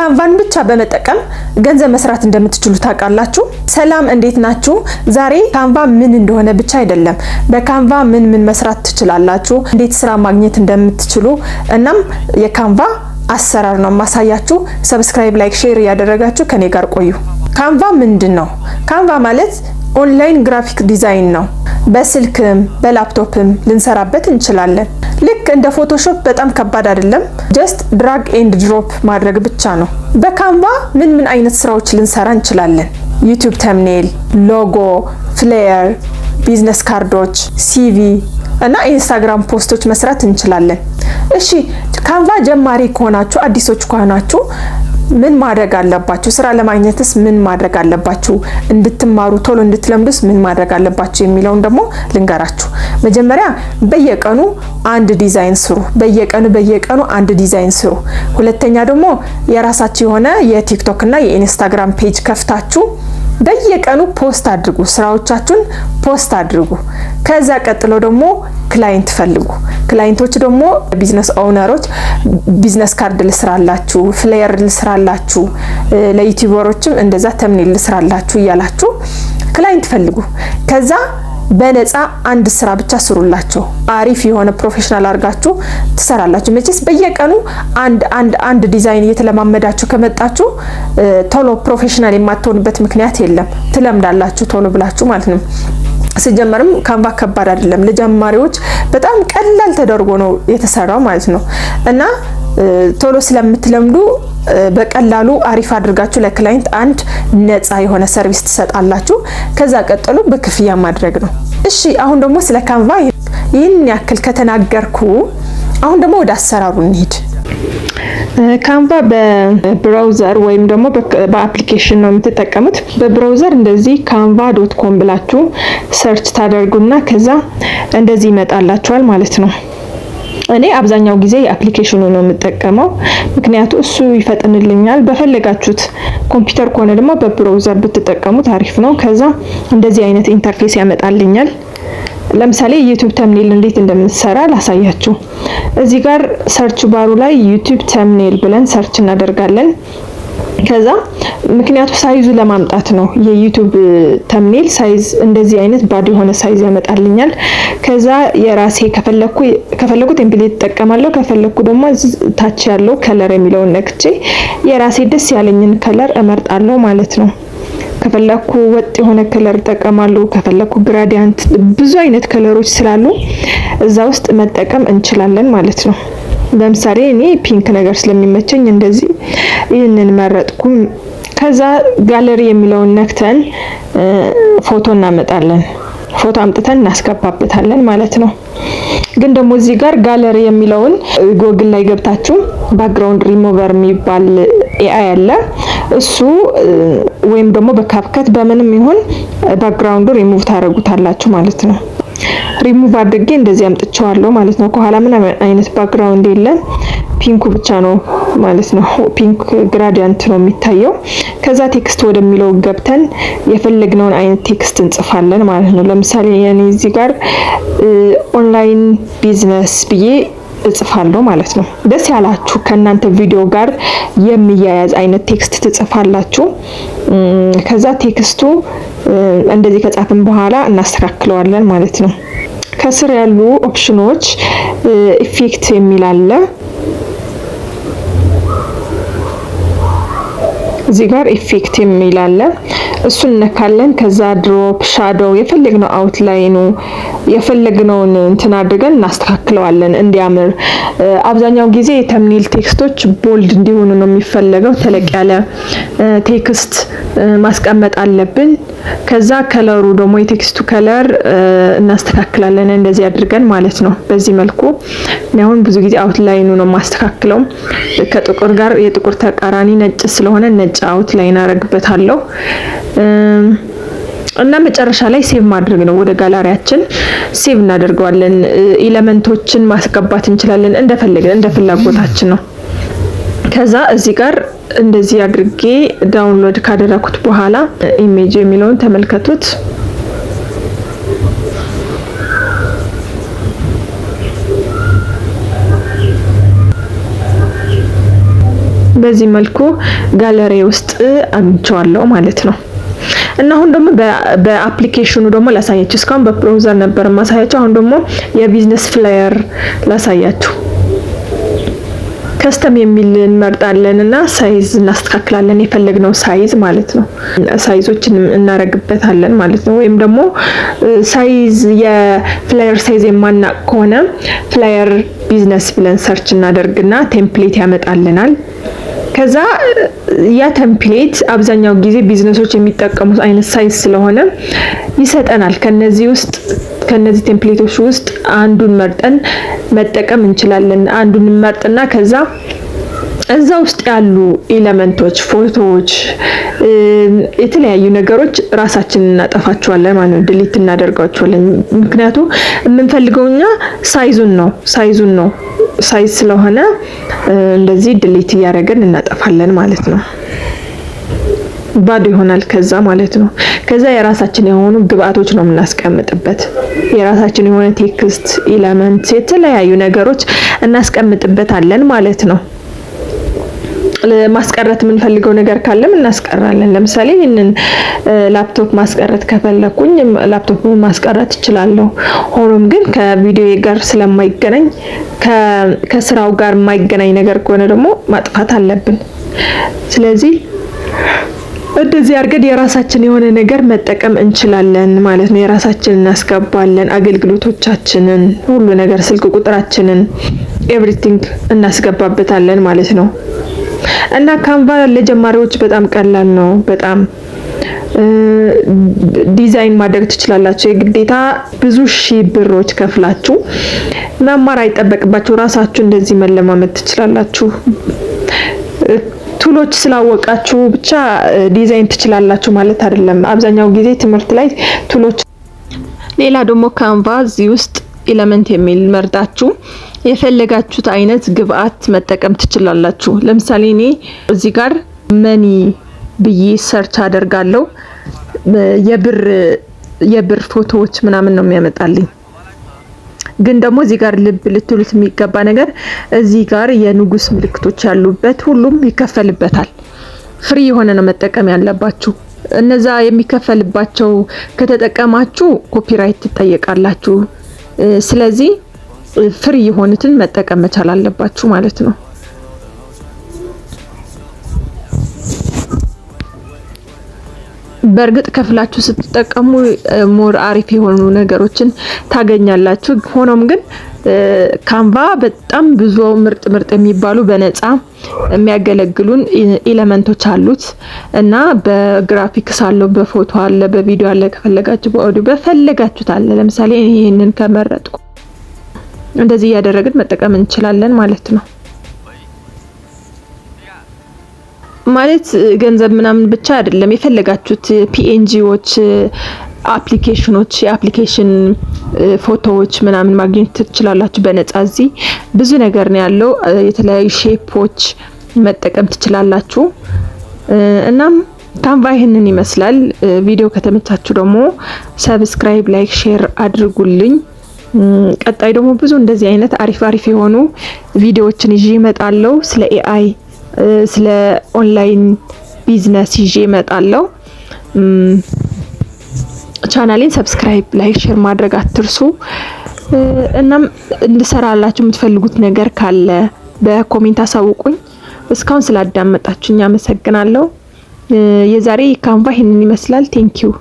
Canva ን ብቻ በመጠቀም ገንዘብ መስራት እንደምትችሉ ታውቃላችሁ? ሰላም፣ እንዴት ናችሁ? ዛሬ Canva ምን እንደሆነ ብቻ አይደለም፣ በ Canva ምን ምን መስራት ትችላላችሁ፣ እንዴት ስራ ማግኘት እንደምትችሉ እናም የ Canva አሰራር ነው ማሳያችሁ። Subscribe፣ like፣ share እያደረጋችሁ ከኔ ጋር ቆዩ። Canva ምንድን ነው? Canva ማለት online graphic design ነው። በስልክም በላፕቶፕም ልንሰራበት እንችላለን። ልክ እንደ Photoshop በጣም ከባድ አይደለም። Just drag and drop ማድረግ ብቻ ነው። በ Canva ምን ምን አይነት ስራዎች ልንሰራ እንችላለን? YouTube thumbnail፣ logo፣ flyer፣ business card ኦች፣ CV እና Instagram post ኦች መስራት እንችላለን። እሺ፣ Canva ጀማሪ ከሆናችሁ፣ አዲሶች ከሆናችሁ ምን ማድረግ አለባችሁ? ስራ ለማግኘትስ ምን ማድረግ አለባችሁ? እንድትማሩ፣ ቶሎ እንድትለምዱስ ምን ማድረግ አለባችሁ የሚለውን ደግሞ ልንገራችሁ። መጀመሪያ በየቀኑ አንድ ዲዛይን ስሩ። በየቀኑ በየቀኑ አንድ ዲዛይን ስሩ። ሁለተኛ ደግሞ የራሳችሁ የሆነ የ TikTok እና የ Instagram page ከፍታችሁ በየቀኑ post አድርጉ። ስራዎቻችሁን post አድርጉ። ከዛ ቀጥሎ ደግሞ client ፈልጉ። Client ኦች ደግሞ business owner ኦች business card ልስራላችሁ፣ flyer ልስራላችሁ፣ ለ YouTuber ኦችም እንደዛ thumbnail ልስራላችሁ እያላችሁ client ፈልጉ። ከዛ በነፃ አንድ ስራ ብቻ ስሩላቸው። አሪፍ የሆነ professional አድርጋችሁ ትሰራላችሁ። መቼስ በየቀኑ አንድ አንድ አንድ ዲዛይን እየተለማመዳችሁ ከመጣችሁ ቶሎ professional የማትሆኑበት ምክንያት የለም። ትለምዳላችሁ ቶሎ ብላችሁ ማለት ነው። ሲጀመርም Canva ከባድ አይደለም። ለጀማሪዎች በጣም ቀላል ተደርጎ ነው የተሰራው ማለት ነው፣ እና ቶሎ ስለምትለምዱ በቀላሉ አሪፍ አድርጋችሁ ለ client አንድ ነፃ የሆነ service ትሰጣላችሁ። ከዛ ቀጥሎ በክፍያ ማድረግ ነው። እሺ፣ አሁን ደግሞ ስለ Canva ይህን ያክል ከተናገርኩ አሁን ደግሞ ወደ አሰራሩ እንሂድ። Canva በ browser ወይም ደግሞ በ application ነው የምትጠቀሙት። በ browser እንደዚህ canva.com ብላችሁ search ታደርጉና ከዛ እንደዚህ ይመጣላችኋል ማለት ነው። እኔ አብዛኛው ጊዜ የ application ኑ ነው የምጠቀመው፣ ምክንያቱ እሱ ይፈጥንልኛል። በፈለጋችሁት ኮምፒውተር ከሆነ ደግሞ በ browser ብትጠቀሙት አሪፍ ነው። ከዛ እንደዚህ አይነት interface ያመጣልኛል። ለምሳሌ YouTube thumbnail እንዴት እንደምትሰራ ላሳያችሁ። እዚህ ጋር search bar ኡ ላይ YouTube thumbnail ብለን search እናደርጋለን። ከዛ ምክንያቱ size ኡ ለማምጣት ነው። የ YouTube thumbnail size እንደዚህ አይነት ባዶ የሆነ size ያመጣልኛል። ከዛ የራሴ ከፈለኩ template እጠቀማለሁ። ከፈለኩ ደግሞ ታች ያለው color የሚለውን ነክቼ የራሴ ደስ ያለኝን color እመርጣለሁ ማለት ነው። ከፈለኩ ወጥ የሆነ color እጠቀማለሁ። ከፈለኩ gradient፣ ብዙ አይነት color ኦች ስላሉ እዛ ውስጥ መጠቀም እንችላለን ማለት ነው። ለምሳሌ እኔ pink ነገር ስለሚመቸኝ እንደዚህ ይህንን መረጥኩም። ከዛ ጋለሪ የሚለውን ነክተን ፎቶ እናመጣለን። ፎቶ አምጥተን እናስገባበታለን ማለት ነው። ግን ደግሞ እዚህ ጋር ጋለሪ የሚለውን ጎግል ላይ ገብታችሁ ባክግራውንድ ሪሞቨር የሚባል AI አለ። እሱ ወይም ደግሞ በ CapCut በምንም ይሁን ባክግራውንዱ ሪሙቭ ታደርጉታላችሁ ማለት ነው። ሪሙቭ አድርጌ እንደዚህ አምጥቼዋለሁ ማለት ነው። ከኋላ ምን አይነት background የለም፣ pink ኡ ብቻ ነው ማለት ነው። Pink gradient ነው የሚታየው። ከዛ text ወደሚለው ገብተን የፈለግነውን አይነት text እንጽፋለን ማለት ነው። ለምሳሌ እኔ እዚህ ጋር online business ብዬ እጽፋለሁ ማለት ነው። ደስ ያላችሁ ከእናንተ ቪዲዮ ጋር የሚያያዝ አይነት text ትጽፋላችሁ። ከዛ text ኡ እንደዚህ ከጻፍን በኋላ እናስተካክለዋለን ማለት ነው። ከስር ያሉ option ኖች effect የሚል አለ። እዚህ ጋር effect የሚል አለ። እሱን እነካለን። ከዛ drop shadow፣ የፈለግነው outline ኑ፣ የፈለግነውን እንትን አድርገን እናስተካክለዋለን እንዲያምር። አብዛኛው ጊዜ የ thumbnail text ኦች bold እንዲሆኑ ነው የሚፈለገው። ተለቅ ያለ text ማስቀመጥ አለብን። ከዛ color ኡ ደግሞ የ text ኡ color እናስተካክላለን እንደዚህ አድርገን ማለት ነው። በዚህ መልኩ እኔ አሁን ብዙ ጊዜ outline ኑ ነው የማስተካክለው። ከጥቁር ጋር የጥቁር ተቃራኒ ነጭ ስለሆነ ነጭ outline አረግበታለሁ። እና መጨረሻ ላይ save ማድረግ ነው። ወደ gallery ያችን save እናደርገዋለን። Element ኦችን ማስገባት እንችላለን እንደፈለግን፣ እንደ ፍላጎታችን ነው። ከዛ እዚህ ጋር እንደዚህ አድርጌ download ካደረኩት በኋላ image የሚለውን ተመልከቱት። በዚህ መልኩ ጋለሪ ውስጥ አግኝቼዋለሁ ማለት ነው። እና አሁን ደግሞ በ application ኑ ደግሞ ላሳያችሁ። እስካሁን በ browser ነበር ማሳያችሁ። አሁን ደግሞ የ business flyer ላሳያችሁ። Custom የሚል እንመርጣለን እና size እናስተካክላለን፣ የፈለግነው size ማለት ነው። Size ኦችን እናረግበታለን ማለት ነው። ወይም ደግሞ size የ flyer size የማናቅ ከሆነ flyer business ብለን search እናደርግና template ያመጣልናል። ከዛ ያ template አብዛኛው ጊዜ ቢዝነሶች የሚጠቀሙት አይነት size ስለሆነ ይሰጠናል። ከነዚህ template ኦች ውስጥ አንዱን መርጠን መጠቀም እንችላለን። አንዱን መርጥና ከዛ እዛ ውስጥ ያሉ element ኦች፣ ፎቶዎች፣ የተለያዩ ነገሮች ራሳችንን እናጠፋቸዋለን ማለት ነው። Delete እናደርጋቸዋለን። ምክንያቱ የምንፈልገው እኛ size ኡን ነው። Size ስለሆነ እንደዚህ delete እያደረግን እናጠፋለን ማለት ነው። ባዶ ይሆናል ከዛ ማለት ነው። ከዛ የራሳችን የሆኑ ግብአቶች ነው የምናስቀምጥበት። የራሳችን የሆነ text፣ element፣ የተለያዩ ነገሮች እናስቀምጥበታለን ማለት ነው። ማስቀረት የምንፈልገው ነገር ካለም እናስቀራለን። ለምሳሌ ይህንን ላፕቶፕ ማስቀረት ከፈለኩኝ ላፕቶፕ ማስቀረት እችላለሁ። ሆኖም ግን ከቪዲዮ ጋር ስለማይገናኝ፣ ከስራው ጋር የማይገናኝ ነገር ከሆነ ደግሞ ማጥፋት አለብን። ስለዚህ እንደዚህ አድርገን የራሳችን የሆነ ነገር መጠቀም እንችላለን ማለት ነው። የራሳችንን እናስገባለን፣ አገልግሎቶቻችንን፣ ሁሉ ነገር፣ ስልክ ቁጥራችንን፣ everything እናስገባበታለን ማለት ነው። እና Canva ለጀማሪዎች በጣም ቀላል ነው። በጣም ዲዛይን ማድረግ ትችላላችሁ። የግዴታ ብዙ ሺህ ብሮች ከፍላችሁ መማር አይጠበቅባችሁ። ራሳችሁ እንደዚህ መለማመድ ትችላላችሁ። Tool ኦች ስላወቃችሁ ብቻ ዲዛይን ትችላላችሁ ማለት አይደለም። አብዛኛው ጊዜ ትምህርት ላይ tool ኦች። ሌላ ደግሞ Canva እዚህ ውስጥ element የሚል መርጣችሁ የፈለጋችሁት አይነት ግብአት መጠቀም ትችላላችሁ። ለምሳሌ እኔ እዚህ ጋር money ብዬ search አደርጋለሁ። የብር ፎቶዎች ምናምን ነው የሚያመጣልኝ። ግን ደግሞ እዚህ ጋር ልብ ልትሉት የሚገባ ነገር እዚህ ጋር የንጉስ ምልክቶች ያሉበት ሁሉም ይከፈልበታል። Free የሆነ ነው መጠቀም ያለባችሁ። እነዛ የሚከፈልባቸው ከተጠቀማችሁ copyright ትጠየቃላችሁ። ስለዚህ free የሆኑትን መጠቀም መቻል አለባችሁ ማለት ነው። በእርግጥ ከፍላችሁ ስትጠቀሙ more አሪፍ የሆኑ ነገሮችን ታገኛላችሁ። ሆኖም ግን Canva በጣም ብዙ ምርጥ ምርጥ የሚባሉ በነፃ የሚያገለግሉን element ኦች አሉት እና በግራፊክስ አለው፣ በፎቶ አለ፣ በቪዲዮ አለ፣ ከፈለጋችሁ በኦዲዮ በፈለጋችሁት አለ። ለምሳሌ ይህንን ከመረጥኩ እንደዚህ እያደረግን መጠቀም እንችላለን ማለት ነው። ማለት ገንዘብ ምናምን ብቻ አይደለም፣ የፈለጋችሁት PNG ዎች፣ application ኖች፣ የ application ፎቶዎች ምናምን ማግኘት ትችላላችሁ በነፃ። እዚህ ብዙ ነገር ነው ያለው። የተለያዩ shape ኦች መጠቀም ትችላላችሁ። እናም Canva ይህንን ይመስላል። ቪዲዮ ከተመቻችሁ ደግሞ subscribe፣ like፣ share አድርጉልኝ። ቀጣይ ደግሞ ብዙ እንደዚህ አይነት አሪፍ አሪፍ የሆኑ ቪዲዮዎችን ይዤ እመጣለሁ። ስለ AI፣ ስለ online business ይዤ እመጣለሁ። ቻናሌን subscribe፣ like፣ share ማድረግ አትርሱ። እናም እንድሰራላችሁ የምትፈልጉት ነገር ካለ በ comment አሳውቁኝ። እስካሁን ስላዳመጣችሁኝ አመሰግናለሁ። የዛሬ Canva ይህንን ይመስላል። Thank you።